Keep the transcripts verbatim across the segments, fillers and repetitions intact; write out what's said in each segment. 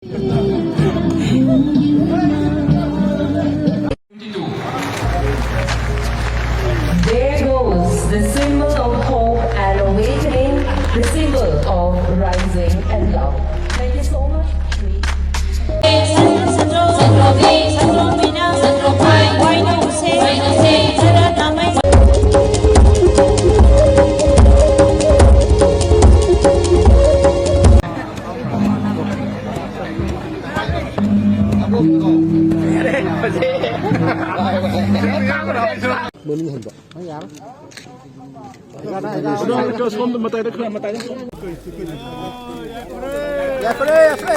There goes the symbol of hope and awakening, the symbol of rising and love. Thank you so much. ꯃꯅꯤꯡ ꯍꯟꯕ꯫ ꯌꯥꯔꯦ꯫ ꯁꯣꯝꯗ ꯃꯇꯥꯏꯗ ꯈꯔ, ꯃꯇꯥꯏꯗ꯫ ꯌꯥꯈ꯭ꯔꯦ, ꯌꯥꯈ꯭ꯔꯦ꯫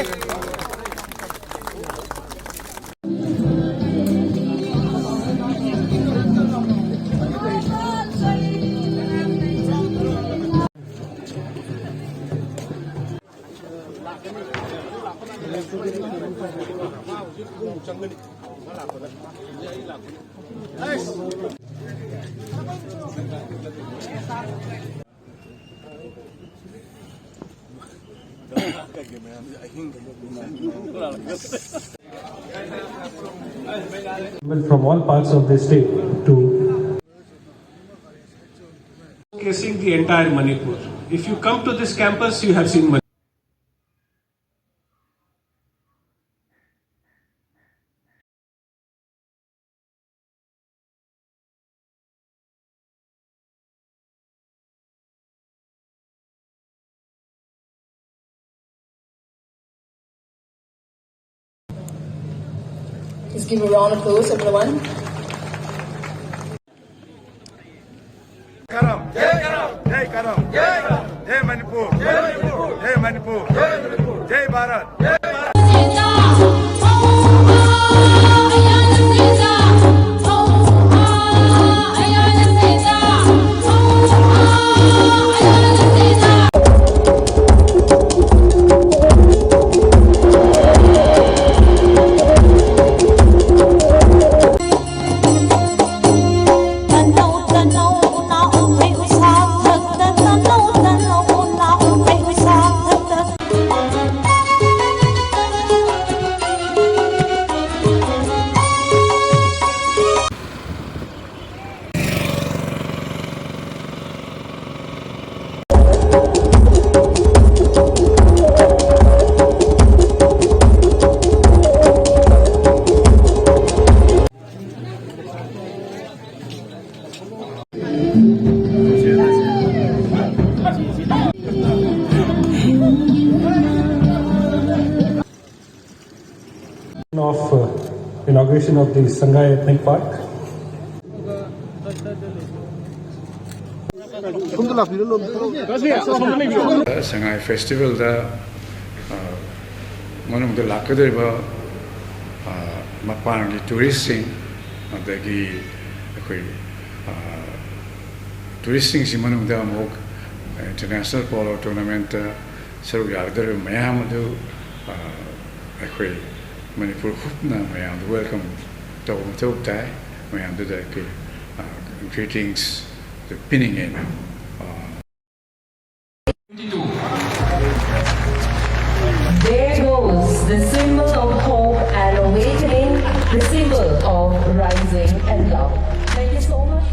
From all parts of the state to showcasing the entire Manipur. If you come to this campus, you have seen Manipur. Please give a round of applause, everyone. करम। जय करम। जय करम। जय करम। जय मणिपुर। जय मणिपुर। जय मणिपुर। जय मणिपुर। जय Bharat. Of uh, inauguration of the Sangai Ethnic Park. Sangai Festivalꯗ, ꯑ, ꯃꯅꯨꯡꯗ ꯂꯥꯛꯀꯗꯧꯔꯤꯕ, ꯑ, ꯃꯄꯥꯟꯒꯤ touristꯁꯤꯡ, ꯑꯗꯒꯤ ꯑꯩꯈꯣꯏ, ꯑ, touristꯁꯤꯡꯁꯤ ꯃꯅꯨꯡꯗ ꯑꯃꯨꯛ international polo tournamentꯇ ꯁꯔꯨꯛ ꯌꯥꯒꯗꯧꯔꯤꯕ ꯃꯌꯥꯝ ꯑꯗꯨ, ꯑ, ꯑꯩꯈꯣꯏ ꯃꯅꯤꯄꯨꯔ ꯍꯨꯞꯅ ꯃꯌꯥꯝꯗ welcome ꯇꯧꯕ ꯃꯊꯧ ꯇꯥꯏ꯫ ꯃꯌꯥꯝꯗꯨꯗ ꯑꯩꯈꯣꯏ, ꯑ, greetings ꯄꯤꯅꯤꯡꯉꯦ꯫ ꯑ, There goes the symbol of hope and awakening, the symbol of rising and love. Thank you so much.